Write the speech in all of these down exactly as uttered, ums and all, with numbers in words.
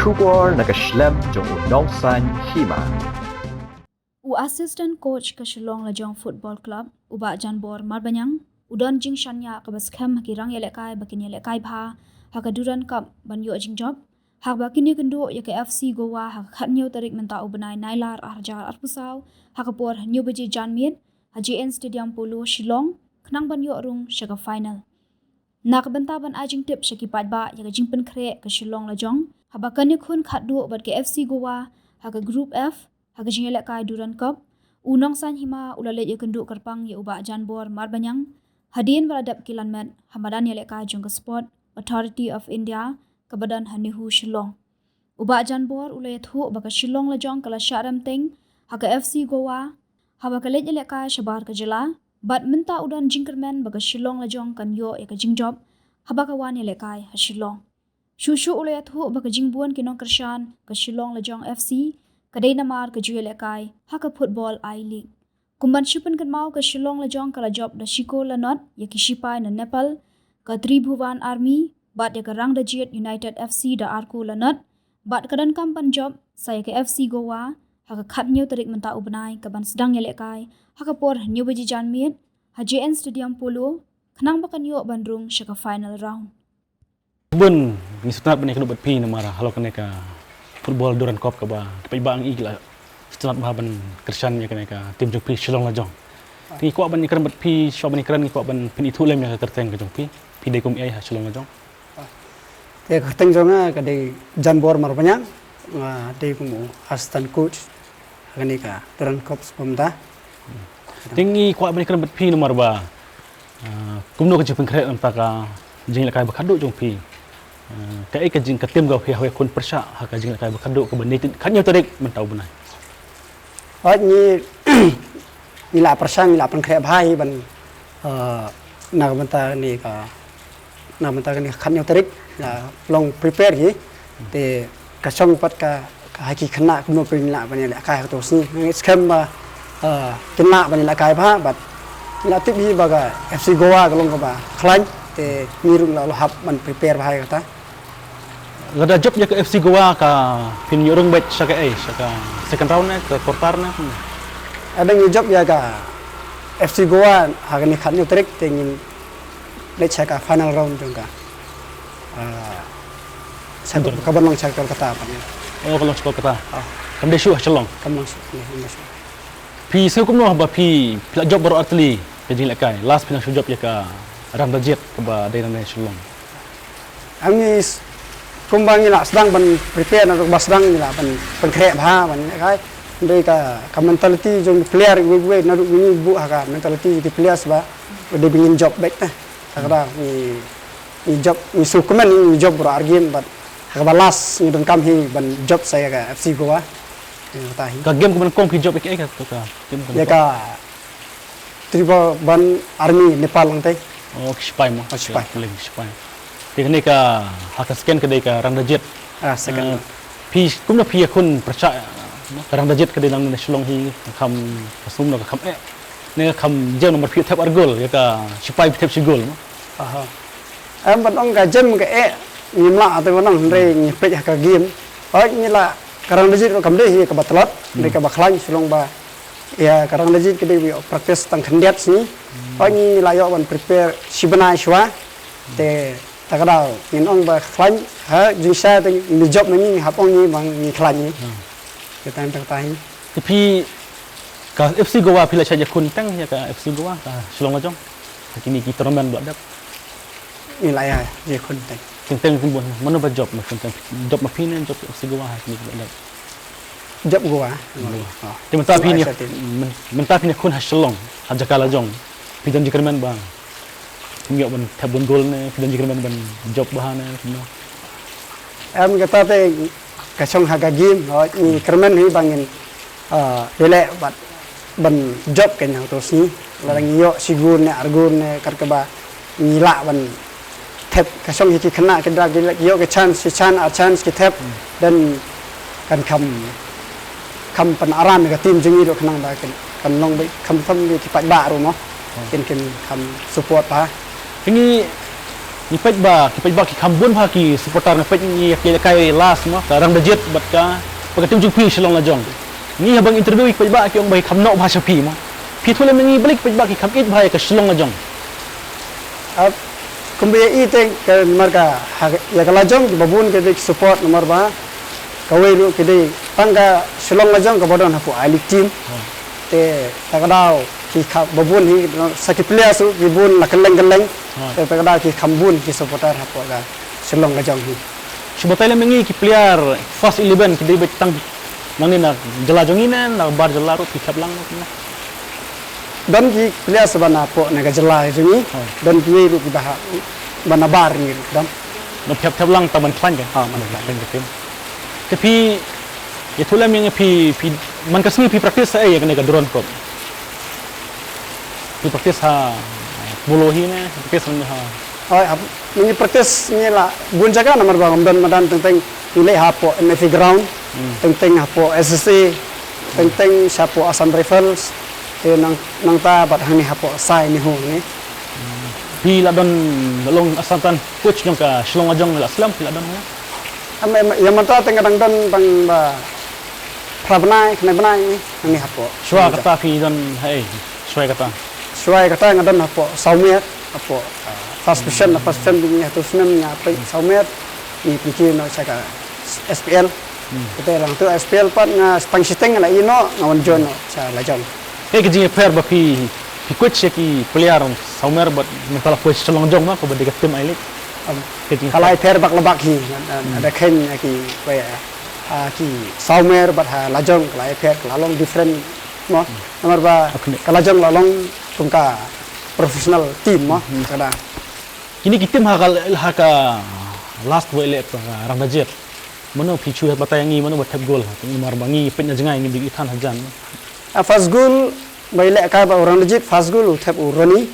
Khubor na ka shlem jong u Nongsaiñ Hima. U assistant coach ka Shillong Lajong Football Club, u Bah Janbor Marbaniang, u don jingshaniah kaba skhem ha ki rang ïalehkai ba kin ïalehkai bha ha ka Durand Cup ban ïoh jingjop, haba kin ïakynduh ïa ka F C Goa ha ka khathynñiew tarik mynta u bnai Nailar arhajar arphew saw ha ka por hynñiew baje janmiet ha J N Stadium Polo Shillong, khnang ban ïoh rung sha ka final. Na ka bynta ban ai jingtip sha ki paidbah ïa ka jingpynkhreh ka Shillong Lajong, haba kan ïakhun khatduh bad ka F C Goa ha ka Group F ha ka jingïalehkai Durand Cup, u Nongsaiñ Hima u la leit ïakynduh kyrpang ïa u Bah Janbor Marbaniang hadien ba la dep kilan met ha madan ïalehkai jong ka Sport Authority of India kaba don ha NEHU Shillong. U Bah Janbor u la ïathuh ba ka Shillong Lajong ka la shah remteng ha ka F C Goa haba ka leit ïalehkai shabar ka jylla, bad mynta u don jingkyrmen ba ka Shillong Lajong kan ïoh ïa ka jingjop haba ka wan ïalehkai ha Shillong. Shuh shuh u la ïathuh ba ka jingbun ki nongkyrshan ka Shillong Lajong F C ka dei namar ka ju ïalehkai ha ka Football I-League. Kum ban shu pynkynmaw, ka Shillong Lajong ka la jop da shi kol la nod ïa ki shipai na Nepal, ka Tribhuvan Army, bad ïa ka Rangdajied United F C da ar kol la nod, bad ka donkam ban jop sa ïa ka F C Goa ha ka khathynñiew tarik mynta u bnai, ka ban sdang ïalehkai ha ka por hynñiew baje janmiet ha J N Stadium Polo, khnang ba kan ïoh ban rung sha ka final round. Bun, ngi sngewtynnat ban ïakynduh bad phi namar halor kane ka football Durand Cup kaba ki paidbah ngi la sngewtynnat bha ban kyrshan ïa kane ka team jong phi Shillong Lajong. Te ngi kwah ban ïakren bad phi, shuwa ban ïakren ngi kwah ban pynithuh lem ïa ka kyrteng ka jong phi. Phi dei kum ei ha Shillong Lajong? Te ka kyrteng jong nga ka dei Janbor Marbaniang, nga dei kum u assistant coach ha kane ka Durand Cup sha mynta. Te ngi kwah ban ïakren bad phi namar ba, ah, kumno ka jingpynkhreh na ka bynta ka jingïalehkai ba khatduh jong phi. Ah, kaei ka jing ka team kaba phi hap ïakhun pyrshah ha ka jingïalehkai ba khatduh kaba ngi tip khathynñiew tarik mynta u bnai. Hooid, ngi, ngi la pyrshang, ngi la pynkhreh bha hi ban, ah, na ka bynta kane ka na ka bynta kane ka khathynñiew tarik, la long prepare hi. Te ka shong pat ka, ka ha ki khynnah kumno phi lah ban ïalehkai ha kato ka sngi. Ngi skhem ba, ah, kin lah ban ïalehkai bha, bad ngi la tip hi ba ka F C Goa ka long kaba khlaiñ, te ngi ruh la, la hap ban prepare bha ïa kata. Lada jop ïa ka F C Goa ka phin ïoh rung beit sha kaei, sha ka second round ne, ka quarter ne? Lada ngi jop ïa ka F C Goa ha kane ka khathynñiew tarik te ngin leit sha ka final round jong ka. Ah, sha ka, ka ban long sha Kolkata pat. Oh, ka long sha Kolkata. Ah. Kam dei shuh ha Shillong. Kam long shuh, kam long shuh. Phi sngew kumno ba phi, phi la jop baroh artylli ka jingïalehkai. Last phi nang shu jop ïa ka Rangdajied kaba dei nangne Shillong. Ngi s-, kumba ngi la sdang ban prepare naduh ba sdang ngi la ban pynkhreh bha ban ïalehkai. Dei ka, ka mentality jong ki player iwei iwei naduh ngi buh ha ka mentality ki players ba dei ba ngin jop beit, eh. Te ka da ngi, ngi jop, ngi shu kmen ngi jop baroh ar game, bad ha kaba last ngi donkam hi ban jop sa ïa ka F C Goa. Ïa kata hi. Ka game kaba nyngkong phi jop ïa ka, ka, ka game kaba nyngkong? Ïa ka Tribhuvan Army Nepal lang te. Oh, ki shipai mo. Oh, shipai. Ki shipai. Te kane ka, ha ka second ka dei ka Rangdajied. Ah, second. Ah, phi kumno phi ïakhun pyrshah, ka Rangdajied ka dei nangne Shillong hi, ka kham, ka sum no ka kham eh. Ne ka kham jam namar phi thep ar gol, ïa ka shipai phi thep shi gol mo. Aha. Em, ban ong ka jam ka eh, ngim lah te ban ong, hynrei ngi peit ha ka game. Hooid, ngi la, ka Rangdajied ruh kam dei hi kaba tlot, hynrei kaba khlaiñ, shu long ba ïa ka Rangdajied ka dei ba ïoh practice tang khyndiat sngi. Hooid, ngi la ïoh ban prepare shi bnai shuwa. Te ta ka daw ngin ong ba khlaiñ, ha jingshai te ngi jop ma ngi, ngi hap ong ngi ba ngi khlaiñ ngi. Te tang ta ka ta hi. Te phi ka F C Goa phi la shait ïakhun teng ïa ka F C Goa ka Shillong Lajong ha kine ki tournament ba la dep? Ngi la ïa ïakhun teng. Teng teng kumno, mano ba jop ma teng teng? Jop ma phi ne jop F C Goa ha kine ki ba la dep? Jop Goa. Goa. Oh. Te mynta phi ne, myn-, mynta phi ne khun ha Shillong, ha jaka lajong. Phi don jingkyrmen ba phin ïoh ban thep bun gol ne, phi don jingkyrmen ban jop bha ne, kumno? Em, kata te ka shong ha ka game, hooid, ngi kyrmen hi ba ngin, ah, ïaleh bad ban jop kein ha kato sngi. Lada ngi ïoh shi gol ne, ar gol ne, kat kaba ngi lah ban thep, ka shong hi ki khynnah ki dang ki ïoh ki chance, shi chance, ar chance ki thep, then kan kham, kham pynaram ïa ka team jong ngi ruh khnang ba kan, kan long beit kham, kham ki paidbah ruh mo. Kin, kin kham support bha. Te ngi, Ngi peit ba, ki peit ba ki kham bun bha ki supporter, nga peit ngi ïa ki lehkai last mo, ka Rangdajied bad ka, bad ka tim jong phi Shillong Lajong. Ngi haba ngi interview ki peit ba ki ong ba ki kham noh bha sha phi mo. Phi ïathuh lem ïa ngi balei ki peit ba ki kham ïeit bha ïa ka Shillong Lajong. Ap, kumba ïa i te ka namar ka, ha, ïa ka Lajong kiba bun ki dei ki support namar ba kawei ruh ki dei tang ka Shillong Lajong kaba don hapoh I-League team. Hmm. Te ta ka daw ki kham ba bun hi, sa ki players ruh ki bun la kylleng kylleng. Hmm. Te ta ka daw ki kham bun ki supporter hapoh ka Shillong Lajong hi. Shu batai lem ïa ngi ki player first eleven ki dei beit tang nangne na jylla jong ngi ne na bar jylla ruh, phi thep lang ne? Don ki players ba napoh na ka jylla jong ngi. Hmm. Don kiwei ruh kiba ha, ba na bar ngi ruh don. Nop thep thep lang tang ban khlaiñ ka. Ah, ban khlaiñ. Khlaiñ ka tim. Te phi, ïathuh lem ïa ngi phi, phi, man ka sngi phi practice ha ei ïa kane ka Durand Cup? Phi practice ha Polo hi ne, practice ha Hooid, hap, ngi practice ngi la bun jaka namar ba ngam don madan, teng teng ngi leit hapoh M F A ground, Hmm. teng teng hapoh S S A, teng teng shapoh Assam Rifles, te nang, nangta bad hangne hapoh Sai NEHU ne. Phi la don, la long Assistant coach jong ka Shillong Lajong la slem, phi la don ne? Am, am, ïa mynta te nga dang don tang ba phra bnai, khyndai bnai ne, hangne hapoh. Shuwa kata phi don ha ei, shuwa kata? Shuwa kata nga don hapoh Sawmer, hapoh, ah, first division, first division, bad ngi hato snem nga peit Sawmer, ngi pynki noh sha ka S P L. Hmm. Kata lang tu S P L pat nga tang shiteng la ïeh noh, nga wan join noh sha Lajong. Hei, ka jingïapher ba phi, phi coach ïa ki player Sawmer bad mynta la coach Shillong Lajong ma, kaba dei ka tim I-League. Am, ka jingïapher. Ka la ïapher bak la bak hi, ada, Hmm. ada khein ïa ki, ba ïa, ah, ki Sawmer bad ha Lajong ka la ïapher, ka la long different mo. Hmm. Namar ba Okay. ka Lajong la long kum ka professional team mo, Hmm. ka da. Kine ki tim ha ka, ha ka last ba ïaleh ka Rangdajied. Mano phi shu batai ïa ngi, mano ba thep goal? Namar ba ngi peit na jngai, ngi dei than hajan. Ah, first goal ba ïaleh ka ba u Rangdajied, first goal u thep u Ronnie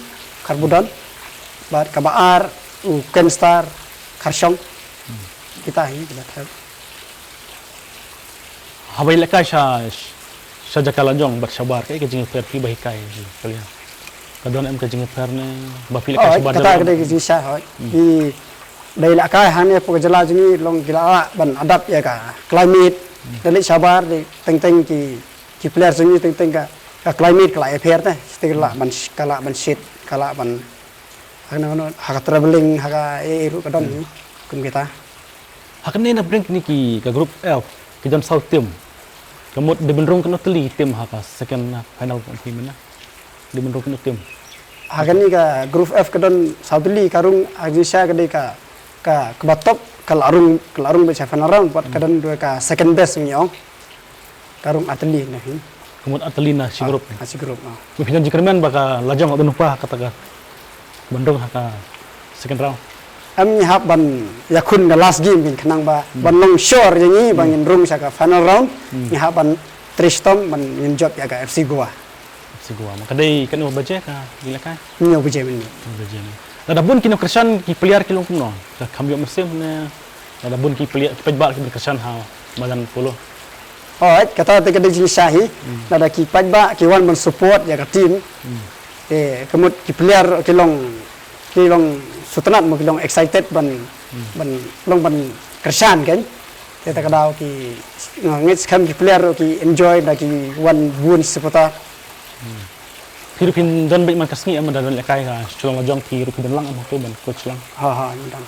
Kharbudon. Bad kaba ar u Kenstar Kharshong. Hmm. Kita hi kiba thep. Haba ïalehkai sha, sha jaka Lajong bad shabar, kaei ka jingïapher phi ba hikai phi? Ka don em ka jingïapher ne ba phi lehkai Oh, shabar kata jaka? Ka dei ka jingshai hooid. Hmm. Ki dei lehkai hangne hapoh ka jylla jong ngi long ki la lah ban adapt ïa ka climate. Hmm. Da leit shabar dei teng teng ki, ki player jong ngi teng teng ka, ka climate ka la ïapher te. Te ka lah ban sh-, ka lah ban shit, ka lah ban ha kano kano, ha ka travelling, ha ka ei ei ruh ka don Hmm. hi, kum kita. Ha kane na pdeng kine ki ka group F, ki don saw team. Ka mut dei ban rung kano tylli team ha ka second final kum phi mynne? Dei ban rung kano team? Ha kane ka group F ka don saw tylli, ka rung ha jingshisha ka dei ka, ka, kaba top, ka la rung, ka la rung beit sha final round, bad ka Hmm. don dei ka second best ngi ong. Ka rung ar tylli na hi. Ka mut ar tylli na shi Ah, group. na shi group, ah. Phi don jingkyrmen ba ka Lajong ka don lypa ha kata ka ban rung ha ka second round? Em, ngi hap ban ïakhun ka last game, khnang ba Hmm. ban long sure ïa ngi ba Hmm. ngin rung sha ka final round. Hmm. Ngi hap ban trei shitom ban ngin jop ïa ka F C Goa. F C Goa. Ma ka dei katno baje ka ïalehkai? Hynñiew baje mynmiet. Hynñiew baje mynmiet. Lada bun ki nongkyrshan, ki player ki long kumno? Ka kham ïoh mynsiem ne lada bun ki player, ki paidbah ki ban kyrshan ha madan Polo? Hooid, kata te ka dei jingshai hi. Hmm. Lada ki paidbah ki wan ban support ïa ka team. Hmm. Te ka mut ki player ki long, ki long sngewtynnat mo, ki long excited ban, Hmm. ban long ban kyrshan kan. Te ta ka daw ki, nga ngeit skhem ki player ki enjoy da ki wan bun supporter. Hmm. Phi ruh phin don beit man ka sngi em, da don lehkai ka Shillong Lajong, phi ruh phi don lang em hato ban coach lang? Ha, ha, ngi don.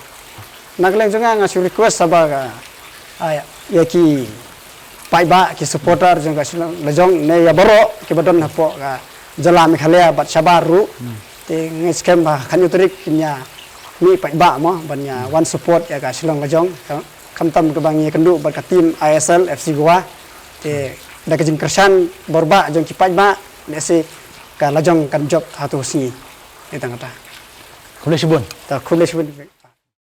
Na ka liang jong nga, nga shu request sa ba ka, ah, ïa, ïa ki paidbah, ki supporter jong ka Shillong Lajong ne ïa baroh kiba don hapoh ka jylla Meghalaya bad shabar ruh. Hmm. Te nga ngeit skhem ba khathynñiew tarik kin ïa mih paidbah mo ban ïa Hmm. wan support ïa ka Shillong Lajong. Ka, khamtam kaba ngi ïakynduh bad ka team I S L F C Goa. Te da ka jingkyrshan bor bha jong ki paidbah, lehse ka Lajong kan jop hato sngi. Ïa tang kata. Khublei shibun. Ta khublei shibun.